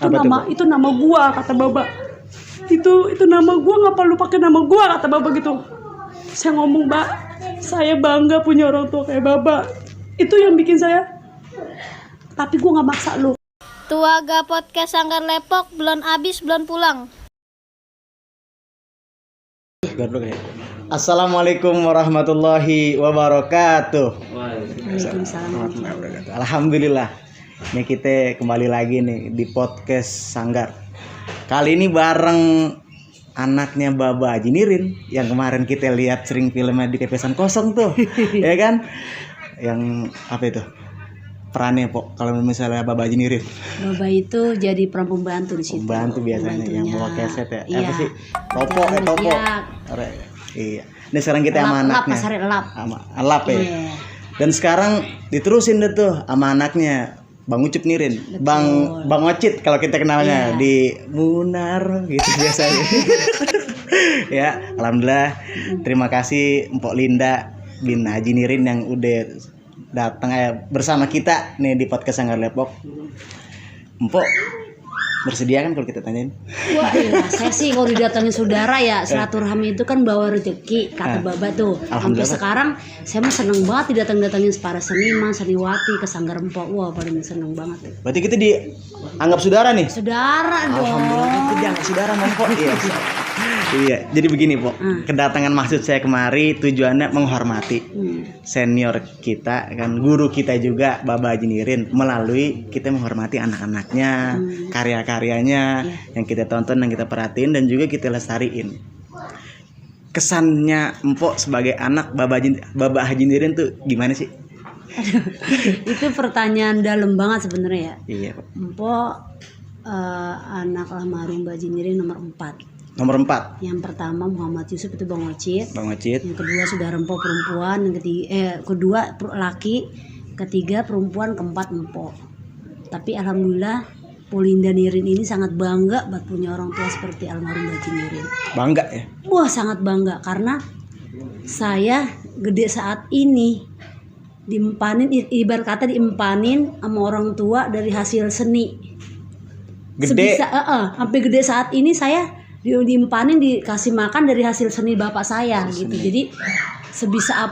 Apa itu nama gua, kata Baba. Itu nama gua, ngapa lu pakai nama gua, kata Baba gitu. Saya ngomong, Mbak, saya bangga punya orang tua kayak Baba. Itu yang bikin saya. Tapi gua nggak maksa lu. Tuaga podcast Sanggar Lepok belum habis belum pulang. Assalamualaikum warahmatullahi wabarakatuh. Waalaikumsalam. Alhamdulillah. Nih kita kembali lagi nih di podcast Sanggar. Kali ini bareng anaknya Baba Haji Nirin yang kemarin kita lihat sering filmnya di Kepesan Kosong tuh. Ya kan? Yang apa itu? Perannya Pok kalau misalnya Baba Haji Nirin. Baba itu jadi peran pembantu di situ. Pembantu biasanya yang bawa keset ya. Iya. Apa sih? Topo. Iya. Nah sekarang kita sama anaknya. Elap ya. Iya. Dan sekarang diterusin deh tuh sama anaknya Bang Ucup Nirin. Betul. Bang Ocit kalau kita kenalnya Iya. di Munar gitu biasanya. Ya, alhamdulillah. Terima kasih Mpok Linda bin Haji Nirin yang udah datang bersama kita nih di podcast Sanggar Lepok. Mpok bersedia kan kalau kita tanyain? Wah iya, saya sih kalau didatangin saudara ya silaturahmi itu kan bawa rezeki, kata Baba tuh. Sampai sekarang saya mah seneng banget didatang-datangin para seniman, seniwati ke Sanggar Empok. Wah paling seneng banget. Berarti kita dianggap saudara nih? Saudara dong. Alhamdulillah kita dianggap saudara Mpok. Iya. Iya, jadi begini Pok. Kedatangan maksud saya kemari tujuannya menghormati senior kita kan, guru kita juga Baba Haji Nirin, melalui kita menghormati anak-anaknya, karya-karyanya yang kita tonton, yang kita perhatiin dan juga kita lestariin. Kesannya Mpok sebagai anak Baba Haji Nirin tuh gimana sih? Itu pertanyaan dalam banget sebenarnya ya. Iya Pok. Empok anak almarhum Haji Nirin nomor 4. Nomor 4. Yang pertama Muhammad Yusuf itu Bang Ocit. Yang kedua Saudara Empok perempuan, yang kedua laki, ketiga perempuan, keempat Empok. Tapi alhamdulillah Polinda Nirin ini sangat bangga buat punya orang tua seperti almarhum Haji Nirin. Bangga ya? Wah sangat bangga karena saya gede saat ini diempanin, ibarat kata diempanin sama orang tua dari hasil seni. Gede. Sampai gede saat ini saya diempanin, dikasih makan dari hasil seni bapak saya gitu. Jadi sebisa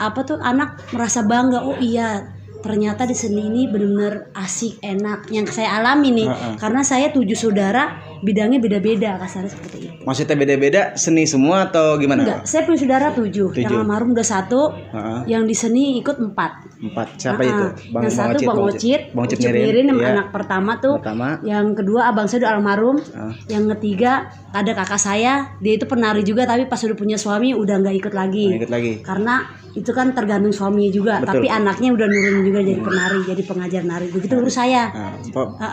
apa tuh anak merasa bangga. Oh iya, ternyata di seni ini benar-benar asik, enak. Yang saya alami nih, karena saya 7 saudara, bidangnya beda-beda, kasarnya seperti itu. Maksudnya beda-beda seni semua atau gimana? Enggak, saya punya saudara 7. Yang almarhum udah 1, yang di seni ikut 4. 4. Siapa itu? Yang satu Bang Ocit Nirin yang anak pertama tuh. Yang kedua abang saya udah almarhum. Yang ketiga ada kakak saya, dia itu penari juga tapi pas udah punya suami udah nggak ikut lagi. Karena itu kan tergantung suaminya juga. Betul. Tapi anaknya udah nurun juga jadi penari, jadi pengajar nari. Begitu urus saya.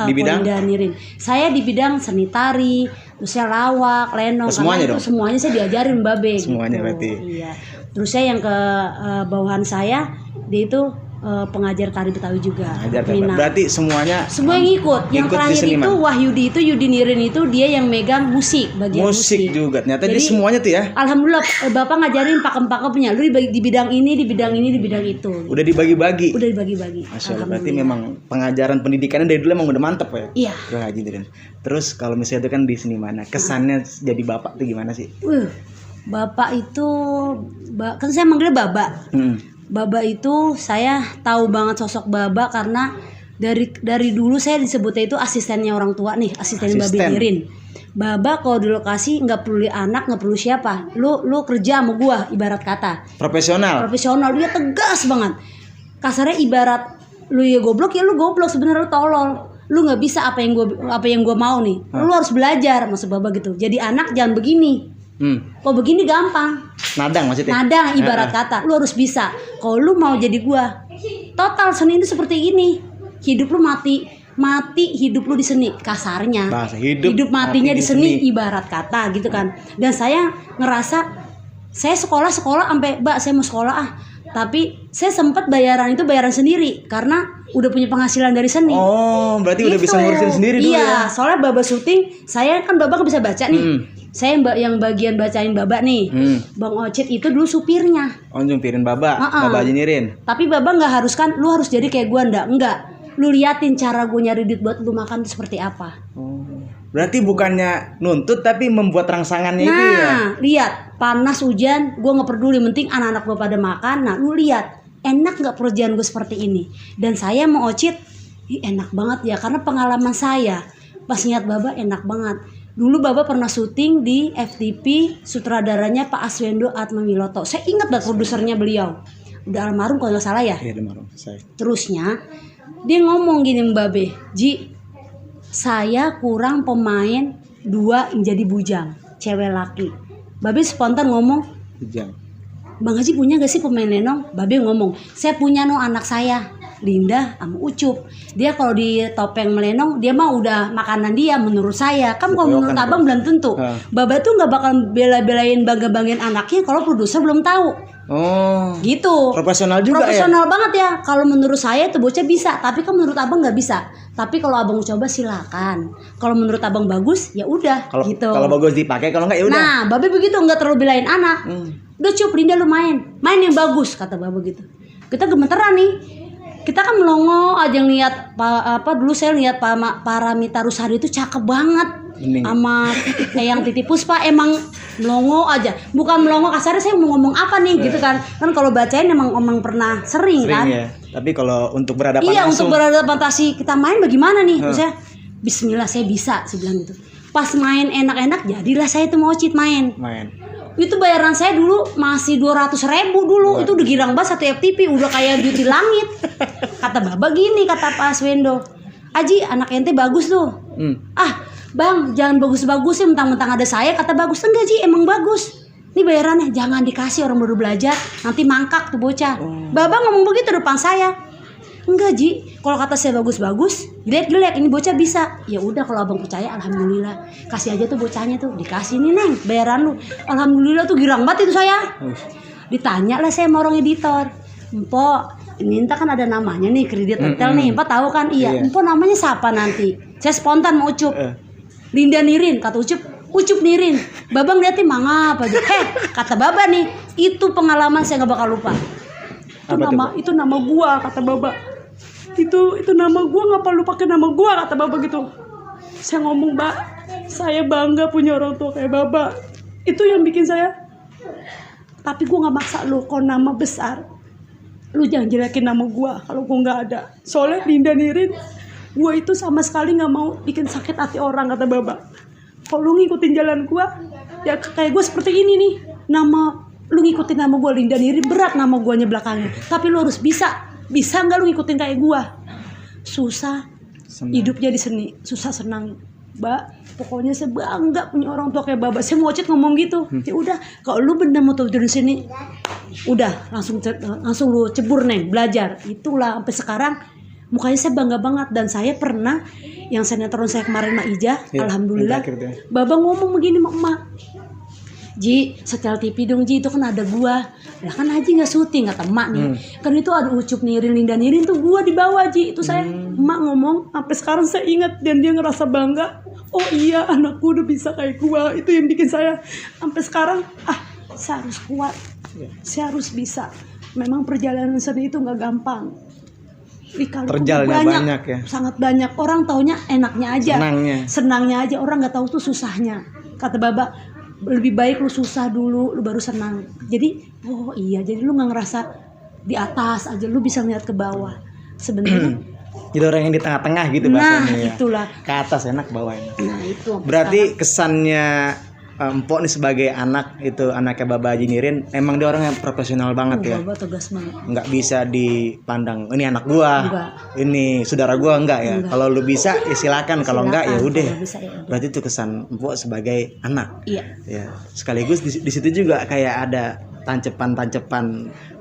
Di bidang Nirin. Saya di bidang seni tari, terus saya lawak, lenong, semuanya karena itu semuanya saya diajarin Babe. Semuanya gitu. berarti. Iya. Terus saya yang ke bawahan saya, dia itu pengajar tari Betawi juga. Berarti semuanya yang ikut. Yang terakhir itu Wahyudi itu Yudi Nirin itu dia yang megang bagian musik juga. Ternyata dia semuanya tuh ya. Alhamdulillah Bapak ngajarin pakem-pakemnya. Lu di bidang ini, di bidang ini, di bidang itu. Udah dibagi-bagi. Masya Allah, berarti memang pengajaran pendidikannya dari dulu emang udah mantep ya. Iya. Haji Nirin. Terus kalau misalnya itu kan di seni mana? Kesannya jadi bapak tuh gimana sih? Bapak itu kan saya manggilnya Baba. Baba itu saya tahu banget sosok Baba karena dari dulu saya disebutnya itu asistennya orang tua nih, asisten Babe Nirin. Baba kalau di lokasi nggak perlu anak, nggak perlu siapa, lu kerja sama gua, ibarat kata. Profesional, dia tegas banget. Kasarnya ibarat lu ya goblok ya lu goblok, sebenarnya lu tolol. Lu nggak bisa apa yang gua mau nih. Lu harus belajar, maksud Baba gitu. Jadi anak jangan begini. Kalau begini gampang. Nadang maksudnya. Nadang ibarat kata. Lu harus bisa. Kalau lu mau jadi gua, total seni itu seperti ini. Hidup lu mati hidup lu di seni, kasarnya. Bahasa hidup matinya di seni ibarat kata gitu kan. Dan saya ngerasa saya sekolah sampai Mbak saya mau sekolah tapi saya sempat bayaran sendiri karena udah punya penghasilan dari seni. Oh, berarti udah bisa ngurusin sendiri dulu ya. Iya, soalnya Baba syuting, saya kan Baba nggak bisa baca nih. Saya yang bagian bacain Baba nih. Bang Ocit itu dulu supirnya. Oh, nyupirin Baba Haji Nirin. Tapi Baba nggak harus kan, lu harus jadi kayak gua enggak. lu liatin cara gue nyari duit buat lu makan tuh seperti apa. Berarti bukannya nuntut tapi membuat rangsangannya itu ya. Nah, lihat panas hujan, gue nggak peduli, penting anak-anak gue pada makan. Nah, lu lihat enak nggak pekerjaan gue seperti ini. Dan saya mau Ocit, enak banget ya, karena pengalaman saya pas niat Baba enak banget. Dulu Baba pernah syuting di FTP, sutradaranya Pak Aswendo Atmawiloto. Saya ingat banget produsernya beliau. Udah almarhum kalau nggak salah ya. Iya, almarhum saya. Terusnya dia ngomong gini Mbak Be, Ji, saya kurang pemain 2 yang jadi bujang, cewek laki. Mbak Be spontan ngomong, Bujang. Bang Haji punya gak sih pemain lenong? Mbak Be ngomong, saya punya anak saya, Linda sama Ucup. Dia kalau di topeng melenong, dia mah udah makanan dia menurut saya. Kan kalau menurut abang belum tentu. Baba tuh nggak bakal bela-belain bangga-banggain anaknya kalau produser belum tahu. Oh. Gitu. Profesional juga Profesional ya. banget ya. Kalau menurut saya tuh bocah bisa, tapi kan menurut abang nggak bisa. Tapi kalau abang coba silakan. Kalau menurut abang bagus, ya udah. Gitu. Kalau bagus dipakai, kalau nggak ya udah. Nah, Babe begitu nggak terlalu belain anak. Udah Cup, Linda lu main yang bagus kata Babe gitu. Kita gemeteran nih. Kita kan melongo aja ngeliat dulu saya lihat Paramita Rusady itu cakep banget. Sama Eyang Titi Puspa, emang melongo aja. Bukan melongo kasarnya, saya mau ngomong apa nih gitu kan. Kan kalau bacain emang pernah sering kan. Ya. Tapi kalau untuk berhadapan iya, langsung. untuk berhadapan kita main bagaimana nih? Saya bismillah saya bisa, saya bilang gitu. Pas main enak-enak jadilah saya tuh mau Ocit main. Itu bayaran saya dulu masih 200.000 dulu. Itu udah girang banget satu FTP, udah kayak duit di langit. Kata Baba gini, kata Pak Aswendo, Aji anak ente bagus tuh. Ah bang, jangan bagus-bagus ya, mentang-mentang ada saya. Kata bagus, enggak Ji, emang bagus. Ini bayarannya jangan dikasih, orang baru belajar nanti mangkak tuh bocah. Baba ngomong begitu depan saya. Enggak Ji, kalau kata saya bagus-bagus, jelek-jelek, ini bocah bisa. Ya udah kalau abang percaya, alhamdulillah. Kasih aja tuh bocahnya tuh, dikasih nih Neng, bayaran lu. Alhamdulillah tuh girang banget itu saya. Ditanya lah saya sama orang editor, Empo, ini kan ada namanya nih kredit hotel nih, Empo tahu kan? Iya. Empo namanya siapa nanti? Saya spontan mau Ucup. Linda Nirin, kata Ucup Nirin. Babang liatin mangap aja. Kata Baba nih, itu pengalaman saya nggak bakal lupa. Itu nama gua, kata Baba. Itu nama gua, ngapa lu pakai nama gua, kata Baba gitu. Saya ngomong, Mbak, saya bangga punya orang tua kayak Baba. Itu yang bikin saya. Tapi gua nggak maksa lu, kalau nama besar lu jangan jelekin nama gua kalau gua nggak ada. Soalnya Linda Nirin, gua itu sama sekali nggak mau bikin sakit hati orang, kata Baba. Kalau lu ngikutin jalan gua, ya kayak gua seperti ini nih. Lu ngikutin nama gua Linda Nirin, berat nama guanya belakangnya. Tapi lu harus bisa nggak lu ngikutin kayak gua? Susah senang. Hidupnya di seni, susah senang, Mbak. Pokoknya saya bangga punya orang tua kayak Baba. Saya mau Ocit ngomong gitu. Ya udah, kalau lu bener mau turun di sini, udah langsung lu cebur Neng, belajar. Itulah sampai sekarang mukanya saya bangga banget. Dan saya pernah yang sinetron saya kemarin Mak Ija, alhamdulillah. Baba ngomong begini sama emak, Ji, setel TV dong Ji, itu kan ada gua. Lah kan Haji nggak syuting, kata emak nih. Kan itu ada Ucup Nirin, Linda Nirin tuh gua di bawah Ji. Itu saya, emak ngomong, sampai sekarang saya ingat dan dia ngerasa bangga. Oh iya, anakku udah bisa kayak gua. Itu yang bikin saya sampai sekarang, saya harus kuat. Saya harus bisa. Memang perjalanan seni itu nggak gampang. Terjalnya banyak ya. Sangat banyak. Orang taunya enaknya aja. Senangnya aja. Orang nggak tahu tuh susahnya. Kata Baba, lebih baik lu susah dulu, lu baru senang. Jadi, oh iya, jadi lu nggak ngerasa di atas aja, lu bisa ngeliat ke bawah. Sebenarnya. Jadi orang yang di tengah-tengah gitu bahasanya. Nah, itulah. Ke atas enak, bawah enak. Nah, itu. Berarti kesannya Empok nih sebagai anak, itu anaknya Baba Haji Nirin, emang dia orang yang profesional banget ya. Baba tegas banget. Nggak bisa dipandang ini anak gua, ini saudara gua, enggak ya. Kalau lu bisa ya silakan, kalau enggak ya udah. Ya. Berarti itu kesan Empok sebagai anak. Iya. Ya. Sekaligus di situ juga kayak ada tancepan,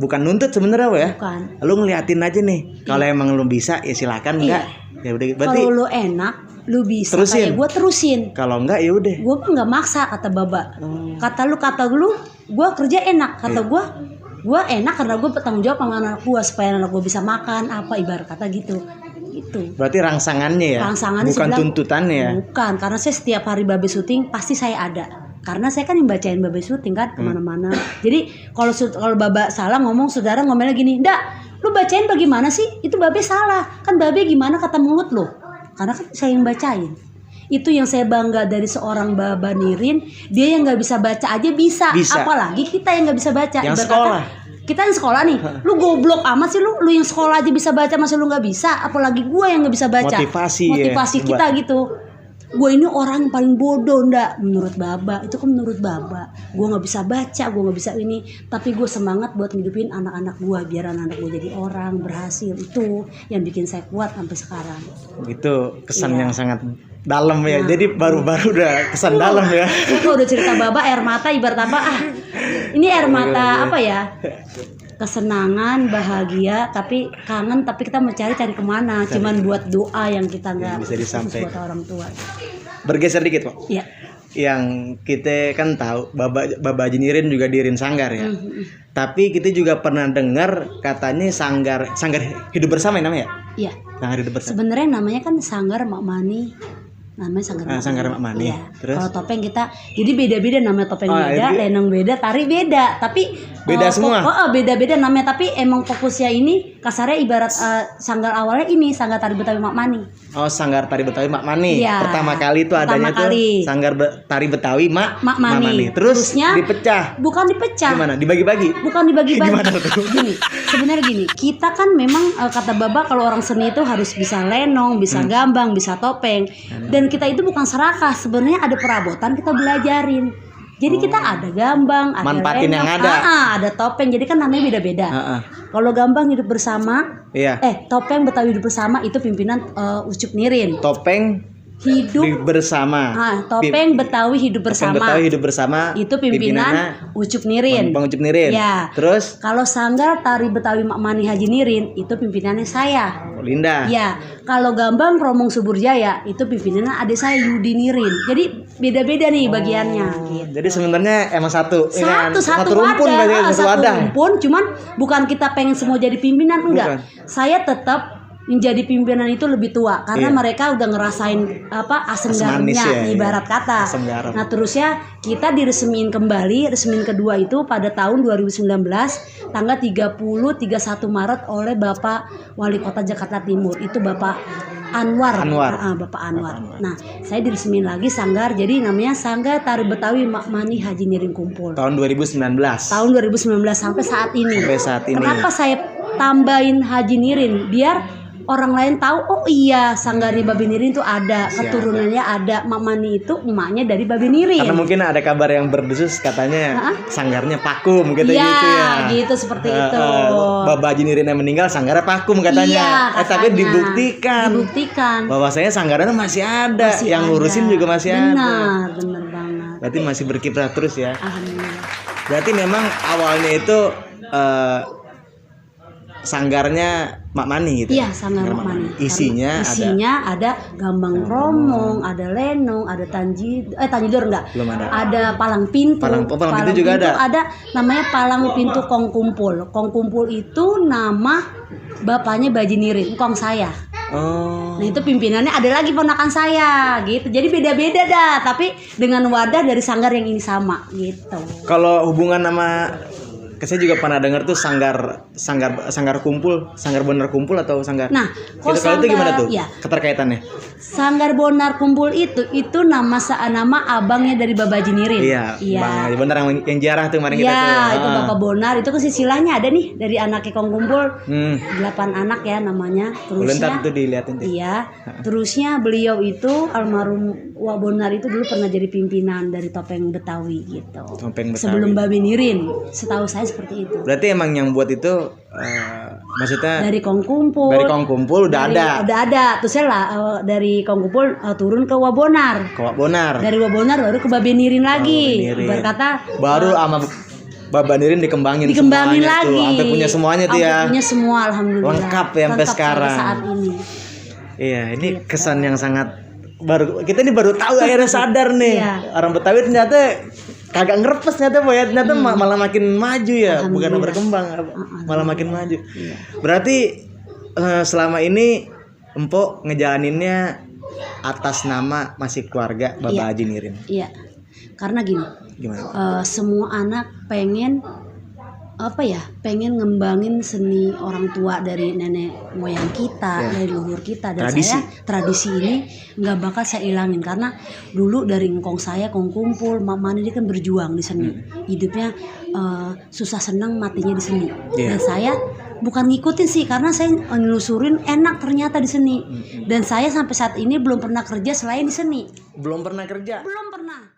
bukan nuntut sebenarnya ya. Bukan. Lu ngeliatin aja nih. Kalau emang lu bisa ya silakan, enggak. Ya udah, berarti kalau lu enak, lu bisa terusin. kayak gue terusin. Kalau enggak ya udah. Gue kan nggak maksa, kata Baba. Kata lu, gue kerja enak. Kata gue enak karena gue bertanggung jawab sama anak gue supaya anak gue bisa makan apa, ibarat kata gitu. Itu. Berarti rangsangannya ya. Bukan tuntutannya ya. Bukan, karena saya setiap hari Babe syuting pasti saya ada. Karena saya kan yang bacain Babe syuting kan kemana-mana. Jadi kalau Baba salah ngomong, saudara ngomelnya gini, "Ndak, Lu bacain bagaimana sih? Itu babe salah. Kan babe gimana kata mulut lo? Karena kan saya yang bacain. Itu yang saya bangga dari seorang Baba Nirin. Dia yang nggak bisa baca aja bisa. Apalagi kita yang nggak bisa baca. Yang sekolah. Kita yang sekolah nih, lu goblok amat sih lu yang sekolah aja bisa baca masih lu nggak bisa, apalagi gue yang nggak bisa baca. Motivasi kita gitu. Gue ini orang yang paling bodoh ndak menurut Baba, itu kan menurut Baba. Gue nggak bisa baca, gue nggak bisa ini, tapi gue semangat buat ngidupin anak-anak gue biar anak gue jadi orang berhasil. Itu yang bikin saya kuat sampai sekarang. Itu kesan yang sangat dalam ya. Jadi baru-baru udah kesan dalam ya. Gue udah cerita Baba air mata ibarat apa ini air mata apa ya? Kesenangan, bahagia, tapi kangen, tapi kita mencari kemana? Cuman buat doa yang kita nggak bisa disampaikan buat orang tua. Bergeser dikit kok. Iya. Yang kita kan tahu Baba Haji Nirin juga di Rin Sanggar ya. Tapi kita juga pernah dengar katanya sanggar hidup bersama namanya ya? Iya. Sanggar hidup bersama. Sebenarnya namanya kan Sanggar Mak Mani. Namanya Sanggar Mak Mani. Iya. Terus kalau topeng kita jadi beda-beda namanya, topeng beda, lenong beda, tari beda, tapi beda semua. Beda-beda namanya, tapi emang fokusnya ini kasarnya ibarat sanggar awalnya ini Sanggar Tari Betawi Mak Mani. Oh, Sanggar Tari Betawi Mak Mani. Iya. Pertama kali itu adanya tuh Sanggar Tari Betawi Mak Mani. Terusnya dipecah. Bukan dipecah. Gimana? Dibagi-bagi? Bukan dibagi-bagi. Gimana tuh? Sebenarnya gini, kita kan memang kata Baba kalau orang seni itu harus bisa lenong, bisa gambang, bisa topeng. Dan kita itu bukan serakah, sebenarnya ada perabotan kita belajarin. Jadi kita ada gambang, ada manfaatin lenong, yang ada. Ada topeng. Jadi kan namanya beda-beda. Kalau gambang hidup bersama, topeng Betawi hidup bersama itu pimpinan Ucup Nirin. Topeng hidup bersama. Topeng Betawi hidup bersama. Topeng Betawi hidup bersama. Itu pimpinan Ucup Nirin. Bang Ucup Nirin. Ya. Terus kalau Sanggar Tari Betawi Mak Mani Haji Nirin itu pimpinannya saya. Linda. Ya. Kalau Gambang Romong Subur Jaya itu pimpinannya adik saya Yudi Nirin. Jadi beda-beda nih bagiannya. Gitu. Jadi sebenarnya emang satu rumpun wadah. Satu rumpun, cuman bukan kita pengen semua jadi pimpinan, enggak. Saya tetap menjadi pimpinan itu lebih tua karena mereka udah ngerasain asam garamnya ibarat kata. Nah terusnya kita diresmiin kembali, resmiin kedua itu pada tahun 2019 tanggal 31 Maret oleh Bapak Wali Kota Jakarta Timur, itu Bapak Anwar. Bapak Anwar. Nah saya diresmiin lagi Sanggar, jadi namanya Sanggar Tari Betawi Mak Mani Haji Nirin Kumpul tahun 2019 sampai saat ini. Kenapa saya tambahin Haji Nirin? Biar orang lain tahu, oh iya Sanggarnya Babe Nirin itu ada, keturunannya ada. Mak Mani itu emaknya dari Babe Nirin. Karena mungkin ada kabar yang berdesus katanya sanggarnya vakum gitu ya, gitu ya. Gitu seperti itu. Baba Haji Nirin yang meninggal sanggarnya vakum katanya. Tapi dibuktikan bahwasanya sanggarnya masih ada, yang ngurusin juga masih ada. Benar banget. Berarti masih berkiprah terus ya. Alhamdulillah. Berarti memang awalnya itu sanggarnya Mak Mani gitu. Iya, Sanggar Mak Mani. Isinya ada gambang romong, ada lenong, ada tanjidor enggak? Belum ada. Ada palang pintu. Palang pintu juga ada. Ada namanya palang pintu Kong Kumpul. Kong Kumpul itu nama bapaknya Baji Nirin, kong saya. Oh. Nah, itu pimpinannya ada lagi ponakan saya gitu. Jadi beda-beda dah, tapi dengan wadah dari sanggar yang ini sama gitu. Kalau hubungan sama saya juga pernah dengar tuh sanggar kumpul, sanggar bonar kumpul atau sanggar. Nah, kalau itu gimana tuh? Ya. Keterkaitannya? Sanggar Bonar Kumpul itu nama abangnya dari Baba Haji Nirin. Iya. Bang Haji Bonar yang jarah tuh kemarin kita tuh. Iya, itu Bapak Bonar, itu kan silsilahnya ada nih dari anaknya Kong Kumpul. 8 anak ya namanya. Terusnya tuh dilihatin deh. Iya. Terusnya beliau itu almarhum Wak Bonar itu dulu pernah jadi pimpinan dari topeng Betawi gitu. Topeng Betawi. Sebelum Babe Nirin, setahu saya seperti itu. Berarti emang yang buat itu maksudnya dari Kong Kumpul. Dari Kong Kumpul udah ada. Terusnya dari Kong Kumpul turun ke Wabonar. Dari Wabonar baru ke Babe Nirin lagi. Berkata baru sama Baba Nirin dikembangin lagi. Tuh. Sampai punya semuanya tuh ya. Punya semua alhamdulillah. Lengkap ya sampai sekarang. Saat ini. Iya, ini kesan yang sangat kita ini baru tahu akhirnya sadar nih. Orang Betawi ternyata kagak ngerepes ternyata malah makin maju ya, bukan berkembang, malah makin maju. Berarti selama ini Empok ngejalaninnya atas nama masih keluarga Baba Haji Nirin. Iya. Karena gini. Gimana? Semua anak pengen pengen ngembangin seni orang tua dari nenek moyang kita, dari leluhur kita, dan Tradisi. saya tradisi ini nggak bakal saya ilangin karena dulu dari ngkong saya kong kumpul, mama ini kan berjuang di seni, hidupnya susah seneng matinya di seni, dan saya bukan ngikutin sih karena saya nelusurin enak ternyata di seni, dan saya sampai saat ini belum pernah kerja selain di seni, Belum pernah kerja. belum pernah.